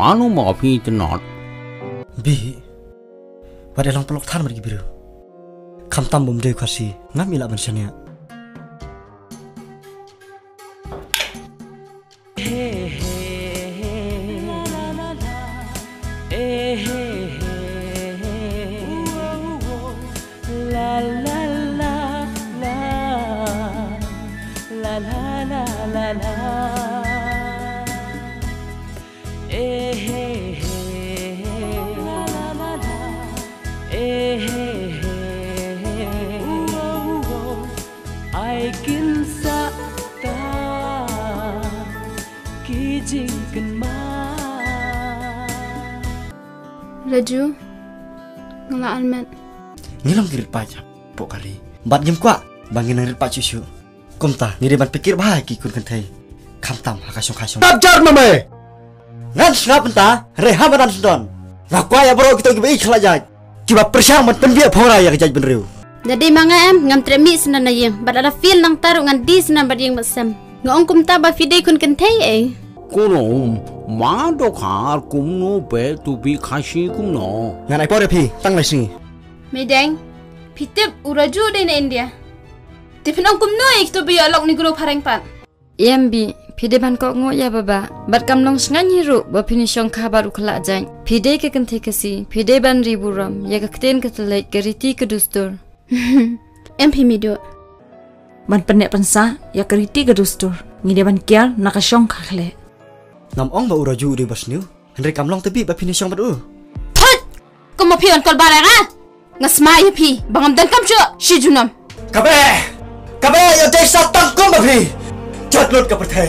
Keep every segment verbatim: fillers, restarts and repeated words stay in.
Ano ma phi tnot? Bi. Wat ïa long paralok than bad ki briew. Khamtam bym dei u Khasi, ngam ïa lah ban shaniah. Ai kin sa ta ki jingkynmaw. Raju, nga la almet. Ngi long ki rit paid hapoh ka ri. Bad ngim kwah ba ngin nang rit paid shuh shuh. Kumta ngi dei ban pyrkhat bha ïa ki khun kynthei. Khamtam ha ka shong ka shong. Tap jar ma me. Ngan sngap mynta, re ha madan sdon. Nga kwah ïa baroh kito kiba ïeit khlak jait, kiba pyrshang ban pynbiang phongra ïa ka jaitbynriew. Da dei ma nga em, ngam treh mih sdang na ïing, bad lada fail nangta ruh ngan die sdang bad ïing bad sem. Nga ong kumta ba phi dei khun kynthei ei. Kuno, ma dokhar kumno be tu bi Khasi kumno. Ngan ai por ïa phi tang lai sngi. Meideng, phi tip u Raju dei na India. Te phin ong kumno ïa kito ba ïoh lok ne kuro phareng pat. Em Bi, phi dei ban kohnguh ïa baba. Bad kam long sngewbha ruh ba phin ïa shongkha bad u khlak jait. Phi dei ka kynthei Khasi, phi dei ban ri burom ïa ka ktien ka thylliej, ka riti ka dustur. Em phi Midu. Ban pynneh pynsah ïa ka riti ka dustur, ngi dei ban kiar na ka shong ka khleh. Ngam ong ba u Raju u dei ba sniew. Hynrei kam long tebih ba phin ïa shong bad u. Thut! Kum ma phi wan kol bareng ah. Nga sma ïa phi ba ngam donkam shuh shi junom. Kabe! Kabe ïa dei sa tang kum ma phi. Jot lut ka pyrthei.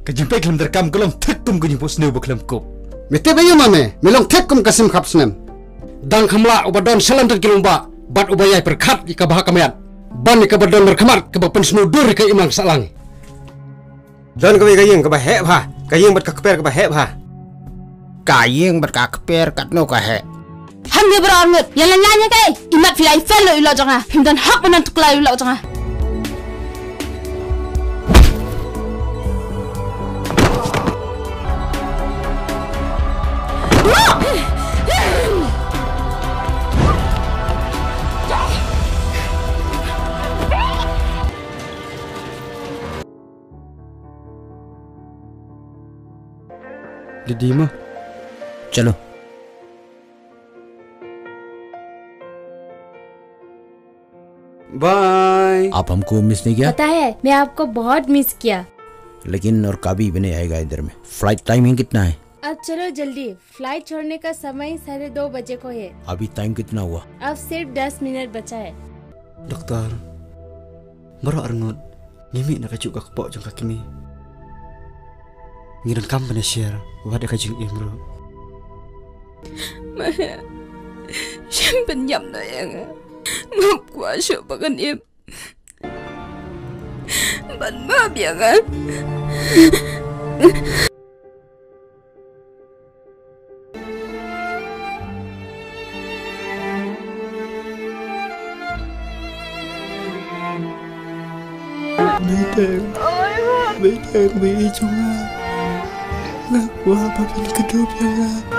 Ka jingpeit khlem donkam ka long thik kum ka jingphohsniew ba khlem kup. Me tip ïa ma me, me long thik kum ka sim khap snem. Dang kham lah uba don shalynter ki long ba bad uba ïai pyrkhat ïa ka bha ka miat. Ban ïa kaba don markhmat kaba pynsniew dur ïa ka imlang sahlang. Don kawei ka ïing kaba heh bha, ka ïing bad ka kper kaba heh bha. Ka ïing bad ka kper katno ka heh. Ham ïa baroh arngut, ïa lan lan ïa kaei. Imat phi la i fail ïa u lok jong nga. Phim don hok ban tuklar ïa u lok jong nga. दीदी माँ। चलो। बाय। आप हमको मिस नहीं किया? पता है, मैं आपको बहुत मिस किया। लेकिन और काबी भी नहीं आएगा इधर में। फ्लाइट टाइमिंग कितना है? अब चलो जल्दी, फ्लाइट छोड़ने का समय साढ़े दो बजे को है। अभी टाइम कितना हुआ? अब सिर्फ दस मिनट बचा है। Doktor, baroh arngut ngi mih na kajuh ka kpoh jong ka kmie. Ngi donkam ban ïa share wat ïa ka jingim ruh. Maya, shim pynïap noh ïa nga. Ngam kwah shuh ba kan im. Ban map ïa nga. Meiteng, Meiteng, Meiteng jong nga. Nga kwah ba phin kdup ïa nga.